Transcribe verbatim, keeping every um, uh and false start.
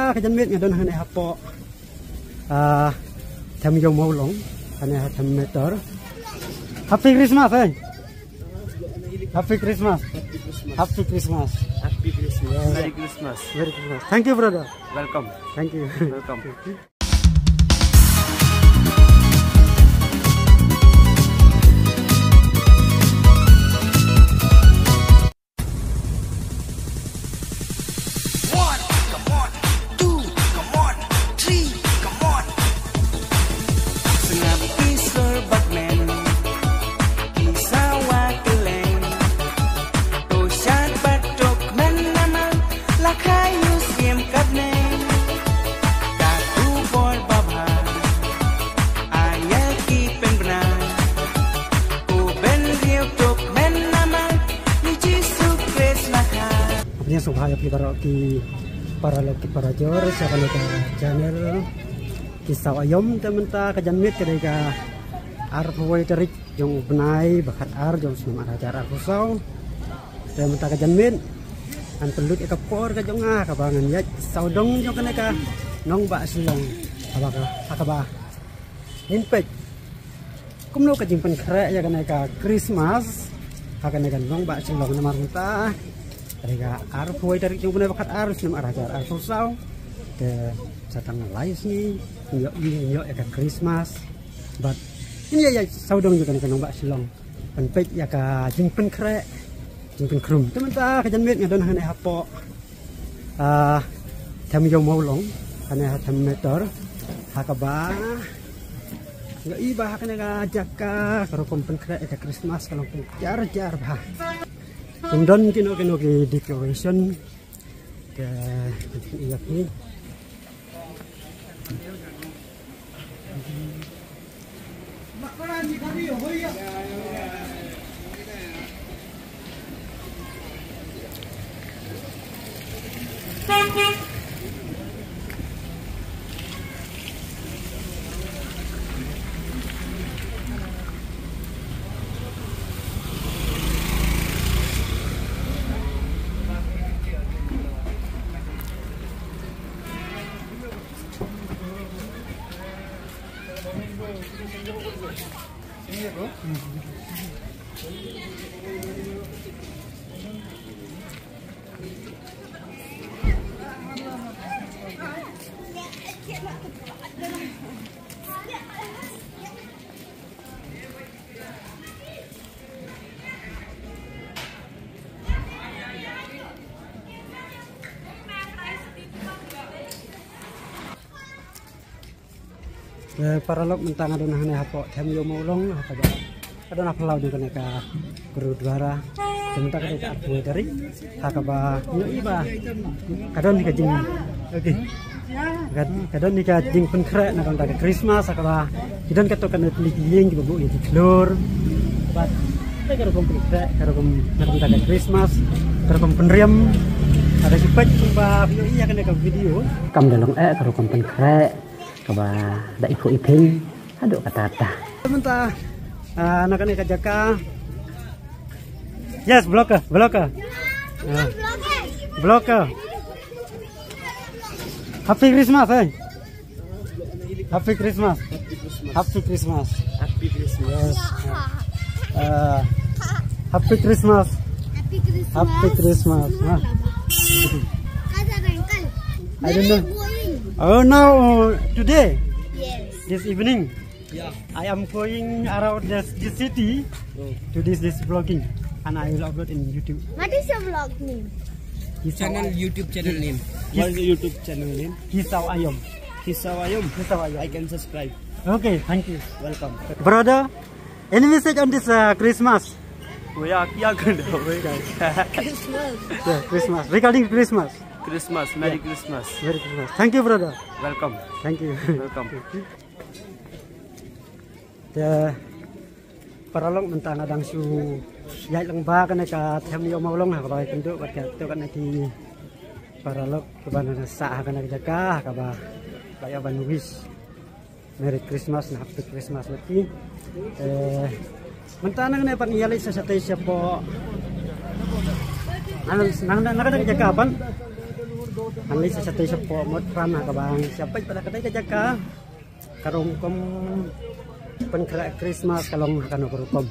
Ka janmiet nga don hangne hapoh, ah, Them Ïew Mawlong, hangne ha Them Metor. Happy Christmas, eh? Happy Christmas. Happy Christmas. Happy Christmas. Merry Christmas. Merry Christmas. Thank you, brother. Welcome. Thank you. Welcome. One, come on, two, come on, three, come on. Sngap ki sor bad men, ki sawa kylleng. To shad bad to kmen namar, la kha ïa u siem katne. Ka khubor babha, ïa ki pynbna. U Bynriew to kmen namar, ïa u Jisu Khrist la kha. Nga sngewbha ïa phi baroh ki paralok ki parajor sha kane ka channel Ki Saw Aïom. Te mynta ka janmiet ka dei ka arphew wei tarik jong u bnai ba khatar jong u snem ar hajar arphew saw. Te mynta ka janmiet ngan pynlut ïa ka por ka jong nga kaba ngan ïaid sawdong jong kane ka nongbah Shillong, kaba ka, ha kaba ngin peit kumno ka jingpynkhreh ïa kane ka Christmas ha kane ka nongbah Shillong namar mynta ka dei ka arphew wei tarik jong u bnai ba khatar snem ar hajar arphew saw. Te sa tang lai sngi ngin ïoh, ngin ïoh ïa ka Christmas. Bad ngin ïaid sawdong jong kane ka nongbah Shillong ban peit ïa ka jingpynkhreh, jingpynkhrum. Te mynta ka janmiet nga don hangne hapoh, ah, Them Ïew Mawlong, hangne ha Them Metor, ha kaba nga ïohi ba ha kane ka jaka ka rukom pynkhreh ïa ka Christmas ka long pynjar jar bha. Ym don kino kino ki decoration. Te ïa phi. Eh, paralok, mynta nga don hangne hapoh Them Ïew Mawlong, ha kaba ka don ha phyllaw jong kane ka Gurudwara. Te mynta ka dei ka arphew tarik, ha kaba ngi ïohi ba ka don hi ka jing, okay, ka, ka don hi ka jingpynkhreh na ka bynta ka Christmas, ha kaba ki don katto katne tylli ki ïing kiba buh ïa ki khlur. Bad ka rukom pynkhreh, ka rukom na ka bynta ka Christmas, ka rukom pynriam. Lada phi peit kumba phi ïohi ha kane ka video, kam da long eh ka rukom pynkhreh kaba da ikhuh iphiñ haduh katta katta. Mynta, ah, na kane ka jaka. Yes, vlogger, vlogger. Ah. Vlogger. Happy Christmas, eh? Happy Christmas. Happy Christmas. Happy Christmas. Yes. Uh, happy Christmas. Happy Christmas. Happy Christmas. Huh? I don't know. Oh, now, uh, today? Yes. This evening? Yeah. I am going around this, this city to this, this vlogging, and I will upload in YouTube. What is your vlog name? Channel, YouTube channel name. What is the YouTube channel name? Ki Saw Aïom. Ki Saw Aïom? Ki Saw Aïom. I can subscribe. Okay, thank you. Welcome. Brother, any message on this, uh, Christmas? Oh, yeah, kya karna hai, guys? Christmas. Yeah, Christmas. Regarding Christmas. Christmas. Merry Christmas. Merry Christmas. Thank you, brother. Welcome. Thank you. Welcome. Te paralok, mynta nga dang shu ïaid lang ba kane ka Them Ïew Mawlong ha kaba ïakynduh bad katto katne ki paralok kiba na sah ha kane ka jaka ha kaba la ïa ban wish Merry Christmas na Happy Christmas bad ki. Eh, mynta nangne pat ngi ïa leit sa shatei shapoh. Nang, nang, nang, nang ka jaka ban Hangne sa shatei shapoh Motphran ha kaba ngi sa peit pat ha katei ka jaka. Ka rukom pynkhreh Christmas ka long ha kano ka rukom.